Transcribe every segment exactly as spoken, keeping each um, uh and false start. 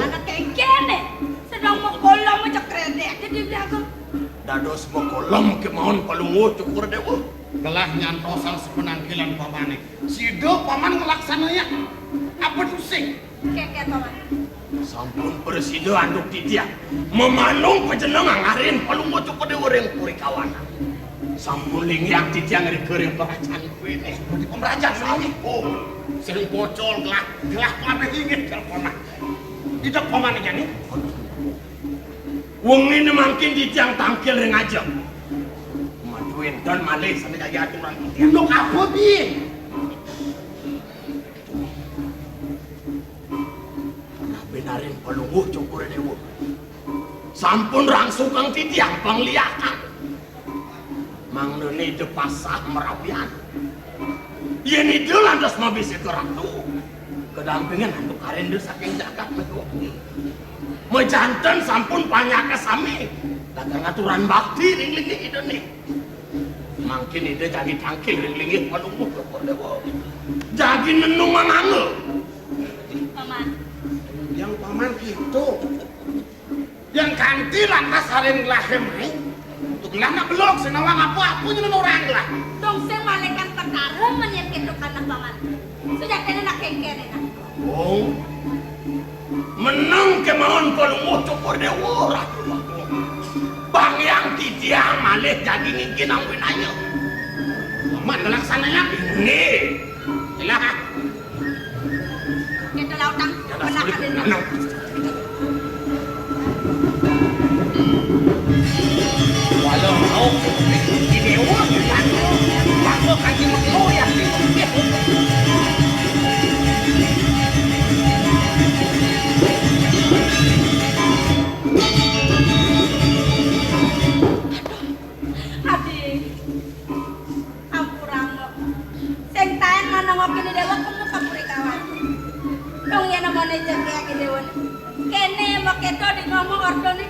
Anak kéngkéné, sedeng makolem aja kredek gedé dagang. Dados makolem kémaon Palungguh Cokor Déwa. Gelah nyantosang sapanangkilan pamané. Sida paman nglaksanayang apa tusing? Kéngkén, Paman. Sampun prasida antuk titiang mamanung panjenengan ngarin Palungguh Cokor Déwa ring Puri Kawanan. Sampun linggih titiang rika ring perajan kuwi. Di pemerajan sami. Oh, sering pocol gelah, gelah kabéh inggih, Paman. Ida pamané jani. Wenginé mangkin titiang tangkil ring ajeng. Madu énten malih sané kaya aturan titiang. Unduk apa, Bi? Pernah binarin Palungguh Cokor Déwa. Sampun rangsukang titiang pangliakan. Mangdané Ida pasah mrabian. Yén Ida lantas mabisika ratu, kadampingan antuk karenda saking jagat Meduwi. Majanten sampun panyaka sami, dateng aturan bakti ring linggih Idané. Mangkin Ida jagi tangkil ring linggih Palungguh Cokor Déwa. Jagi nenung manganga. Paman. Yang paman itu. Yang kanti lantas aren gelahé mai. Tuh gelah nak belog, sing nawang apa-apa nyen orang gelah. Dong sing malikan perkara men yén kéto kana, Paman. Sujatiné nak kéngkéné nak. Oh. Meneng kémaon Palungguh Cokor Déwa, Ratu. Bang Hyang titiang malih jagi ngingkin angwinaya. Paman ngelaksanayang. Nggih. Ilah. Kita lautang pernah ada. Walau mau di dewa, bangga kaji menglo ya. Aduh. Adi. Ampuranga. Sing taén manengokin Déwa kemu ka Puri Kawan. Dong yén amoné jegék Déwané. Kéné makéto di ngomong ordoné.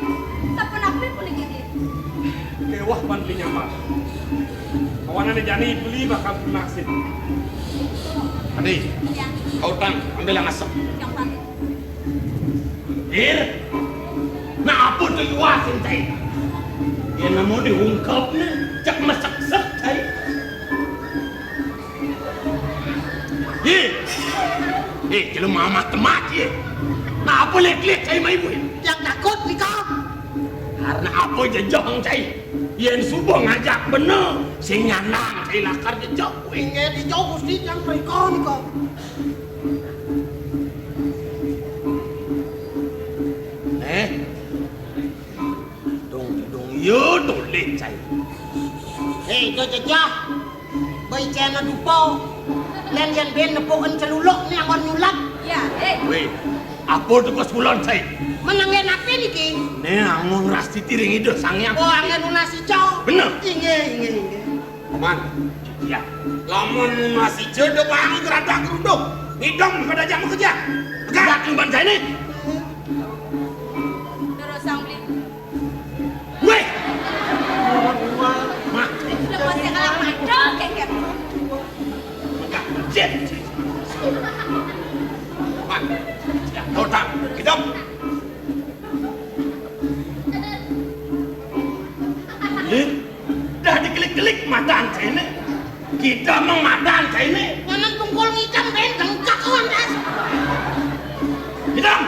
Sapunapi puniki? Kéweh pan beli nyamar. Kawanané jani beli bakal lunasin. Adi, ya. Kau tang, ambil yang asem. Yang paling. Dir, nah apa to yuasin, Cai? Yén nemu diungkepné, cek meseksek, Cai. Yé. Eh, jelema amat temat, yé. Nah apa lék-lék, Cai, maibu? Yang takut nika. Karena apa jejong, Cai? Yén suba ngajak bener, sing nyandang, Cai, lakar jejong. Inggih, dijauh Gusti, yang mriko nika. Néh. Dong, dong, ya, dolih, Cai. Hei, Cai, Cai, Cai. Bai cena dupa. Lén yén ben nepukin celuluk né anggon nyulap. Ya, eh. Wéh, apa tugas kulon, Cai? Menengé napi niki? Né anggon ngrastiti ring Ida Sang Hyang. Oh, anggén nunas ica. Bener. Inggih, inggih, inggih. Paman. Ya. Lamun masih jodoh pahang geradak geruduk. Ngidong pada jam kerja. Pegat. Pegat, Paman, saya ini. Terus, Sang Beli. Wéh. Mati. Lepas yang kalah mandel, kéngkén. Pegat. Cit. Paman. Ya, ngidong. Ih, dah dikelik-kelik matan kéné. Kita mah matan kéné. Nyanan tungkul ngidam, ben dengkak, kawan, das. Ngidam.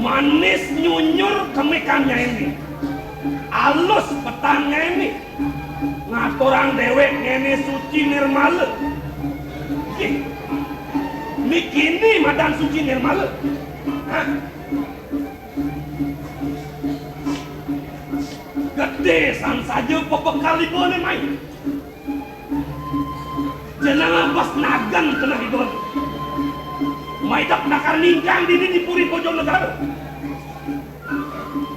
Manis nyunyur kemikannya ini. Alus petangnya ini. Ngaturang dewek ngene suci nirmala. Ih, niki ni madan suci nirmala. Hah? Gedé san saja pepekal ibané mai. Jenengan pas nagan keneh ibané. Maidep nakar ningkang dini di Puri Bojonegara.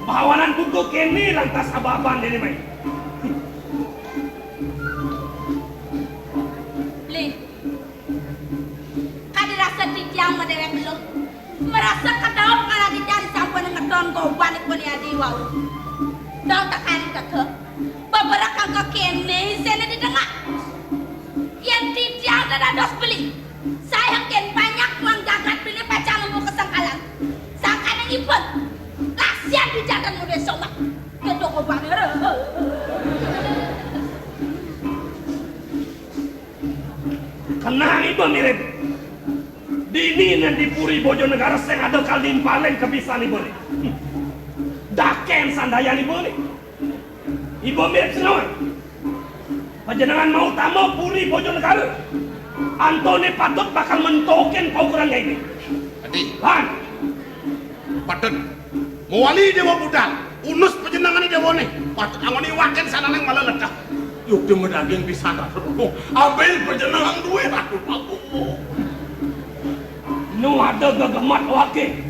Bawanan buka kéné lantas ababan déné mai. Beli. Kadi rasa titiang madéwék luh. Marasa kadaon kala titiang disampun ngedon gobanipun yadi wau. Dong tekan keke. Beberek angka kéné isiné didengak. Yén titiang dados beli. Saé engkén banyak wong jagat beli pacang nemu kesengkalan. Sangkaning ipun. Kasihan di jagat modé somat. Kedok gobané. Kenang iba mirip. Dini nang di Puri Bojonegara sing ada kalimpaling kebisan iba né. Dakén sandayan iba né. Iba mirip senawan. Panjenengan mau tama Puri Bojonegara. Antoné patut bakal mentokin paukuran ini. Adi. Lan. Patut. Mawali déwa budal, unus panjenengané déwané, patut anggon iwakin sananing malah lecah. Yukti madaging pisan, Ratu Agung. Ambil panjenengan duwé, Ratu Agung. Nu ada gegemat waké.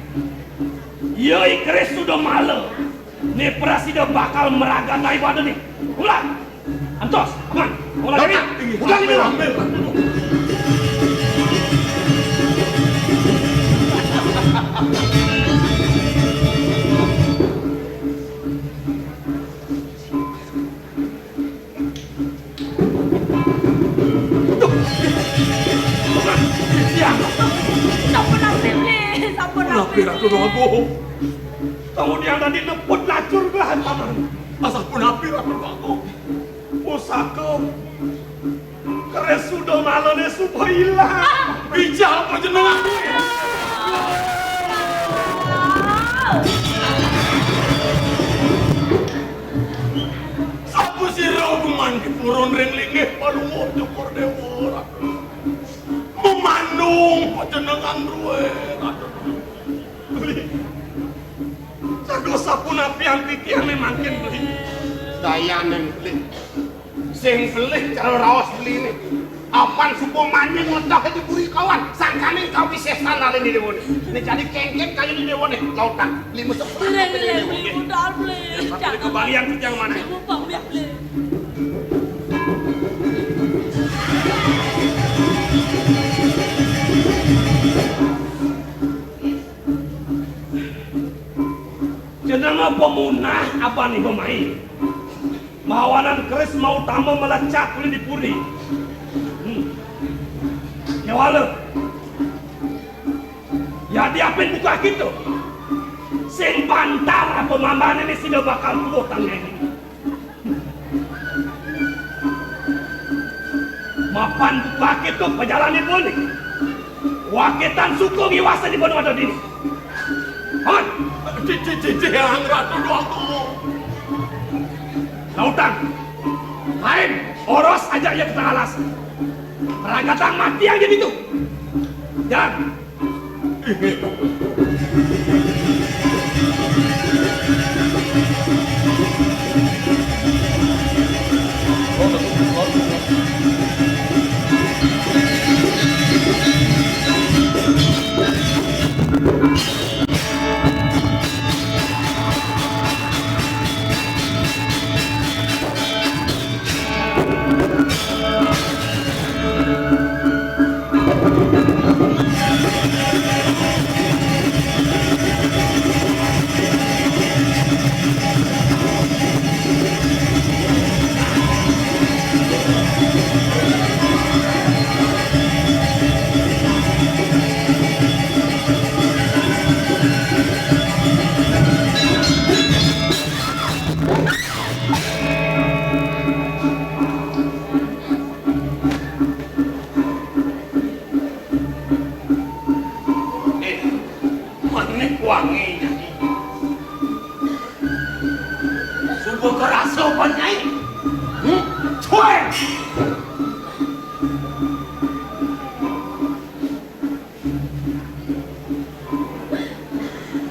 Ya, I Keris sudah malah. Né prasida bakal meragat ibadah nih. Ulah. Antos, aman. Ulah. Udah ini. Udah ini. Ambil, ambil. Sampun napi, Bli? Sampun napi, Ratu Agung? Kemudian tadi neput lacur belahan paman. Sampun napi, Ratu Agung? Pusaka Keris Sudamalané suba ilang. Bijak panjenengan. Sapa sira gumanti purun ring linggih Palungguh Cokor Déwa, Ratu? Memandung panjenengan duwé, Ratu. Beli. Sados sapunapi anti tiangé mangkin, Beli? Dayaning, Beli. Sing Beli cara raos Beliné. Apan suba manjing nglecah di puri kawan, sangkaning kawisésan alin di déwané. Né jani kéngkén kayun di déwané, lautang. Beli mesuk. Beli, Beli, Beli, Beli, budal, Beli. Tapi kembalian tiang mana? Ibu pamit, Beli. Jenenga pemunah apan iba mai? Mawanan keris mautama melecat ulih di puri. Hmm. Kéwala. Yadi apin buka kita. Sing bantar apa mambané né sida bakal tuwuh tanggéné. Mapan buka kita pajalan ibu né. Wakitan suku ngiwasan ibu ada dini. Hon. Cici, cici, yang Ratu doang tuh. Lautan. Lain, oros aja ya kita alas. Perangkatan mati yang jadi itu. Jalan. Eh, manik wangi nyanyi. Kerasa pan, Nyai? Hmm? Cuek!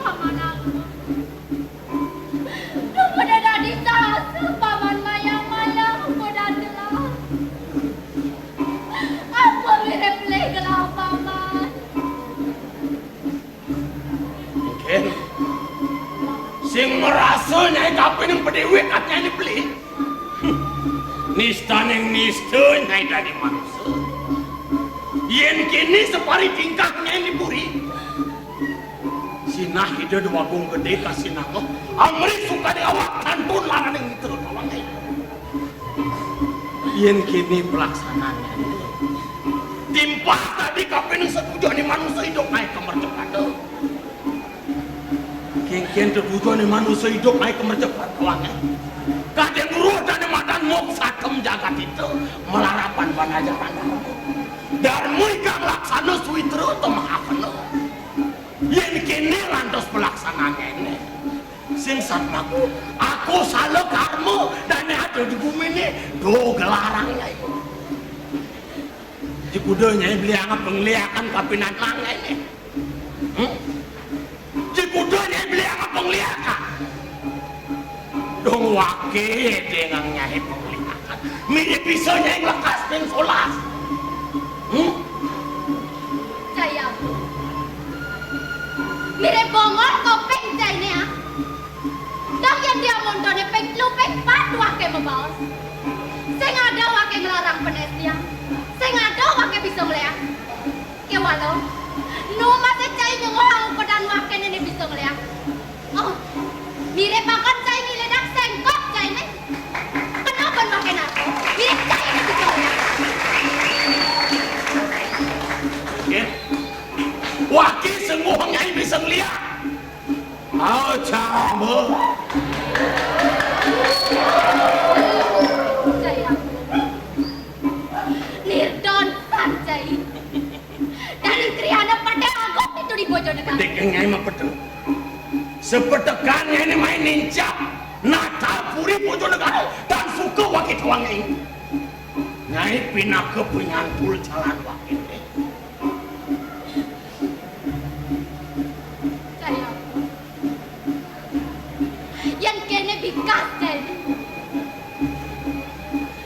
Paman aku. Duh, pada dadi sasa, Paman, mayah-mayah, pada telah. Apa mirip lih gelah, Paman? Mungkin sing merasa Nyai kapining pedewek ati Nyai dibeli. Hmm. Nistaning nista Nyai dadi manusa. Yen kene sapari tingkah Nyai di puri, sinah Ida Dwagung Gede kasinanga, amrih sukadi awak kantun laraning mitra tolong Nyai. Yen kene pelaksanane, timpal dadi kapining setuju ni manusa idup naik ke mercapada. Kengken tetuju ni manusa idup naik ke mercapada, wangen. Kadang guru dane madan mok sakem jagat itu, melarapan panajaran. Darma ikang laksana suitra temahakena. Yen kene lantas pelaksanane. Sing satmaku, aku sala karma dane ada di gumine, do gelarang ya iku. Jikuda Nyai beli angap pengliakan kapinan mangene. Hmm? Jikuda Nyai beli angap pengliakan. Dong wake dengan Nyai pengliakan. Mirip bisa Nyai nglekas ping solas. Hmm? Cai aku. Mirip bongol kopeng caine, ah. Dong yen dia montone ping telu ping pat wake mabaos. Sing ada wake nglarang penestian. Sing ada wake bisa ngleak. Kewala. Nu masih cai nyengok aku pedan wake nene bisa ngleak. Oh, mirip banget cai ngiledak sengkok caine. Kenapa wake nako? Mirip cai nene bisa ngleak. Nggih. Wake sengguh Nyai bisa ngleak. Aja, Mbok. Cai aku. Nirdon san cai. Dari Triana Pedek Agung itu di Bojonegara. Pedek yang Nyai mah pedek. Sepetekan Nyai ini main nincap. Nata puri Bojonegara. Dan suka wakit wangi. Nyai pinaka penyantul jalan wakit. Cai aku. Yen kene bikas caine.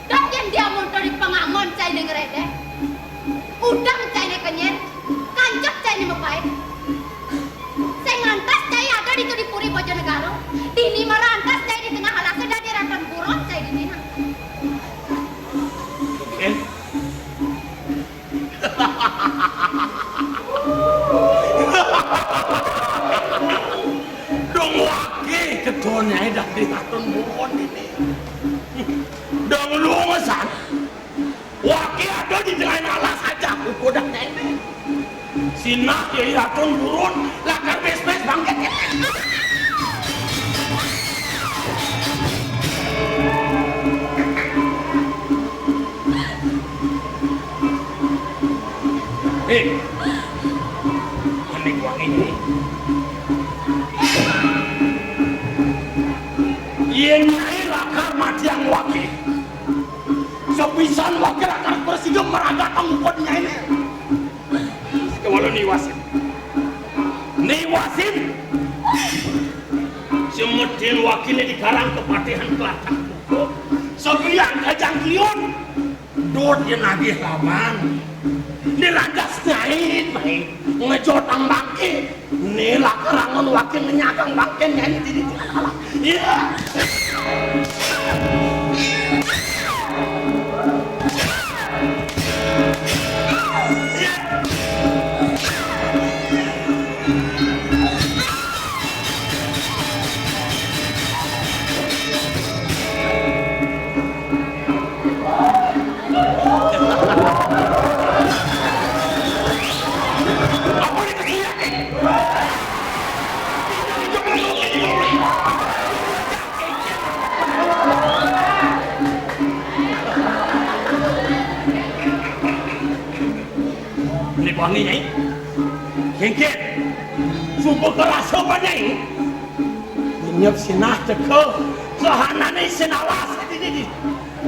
Dong yen dia montor di pangangon caine ngredek. Udang caine kenyet, kancep caine mepain. Sing ngantas cai ada di Puri Bojonegara. Dini mara antas cai di tengah alase dadi raton buron cai dini nah. Oke. Dong wake kedone dadi katon muwon ini. Dong lungesan. Wake ada di tengah alas aja, aku kodak nene. Sinah ya raton burun, lakar bes-bes bangkit. Eh, mending wangi ini. Yen Nyai lakar matiang wake, sepisan wake lakar prasida maragat angkut Nyai ne. Kewala niwasin. Niwasin. Semedin wakile di karang kepatihan kelatah. Sebiang kajang kliun. Dot yen nagih laban. Ni lantas nyait, mai. Ngejot ang bangke. Ni lak rangon wakil ngenyagang bangke nyait diri. Iya. Ini wangi, Nyai. Kengkit. Sumpah kerasa, Pak Nyai. Nyep sinah teka. Kahanane isin awas iki iki.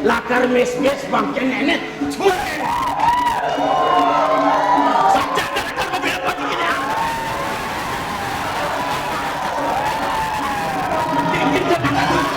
Lakar mes-mes bangkene ne. Cuek. Sajak lakar mobil apa iki ne? Iki tenan.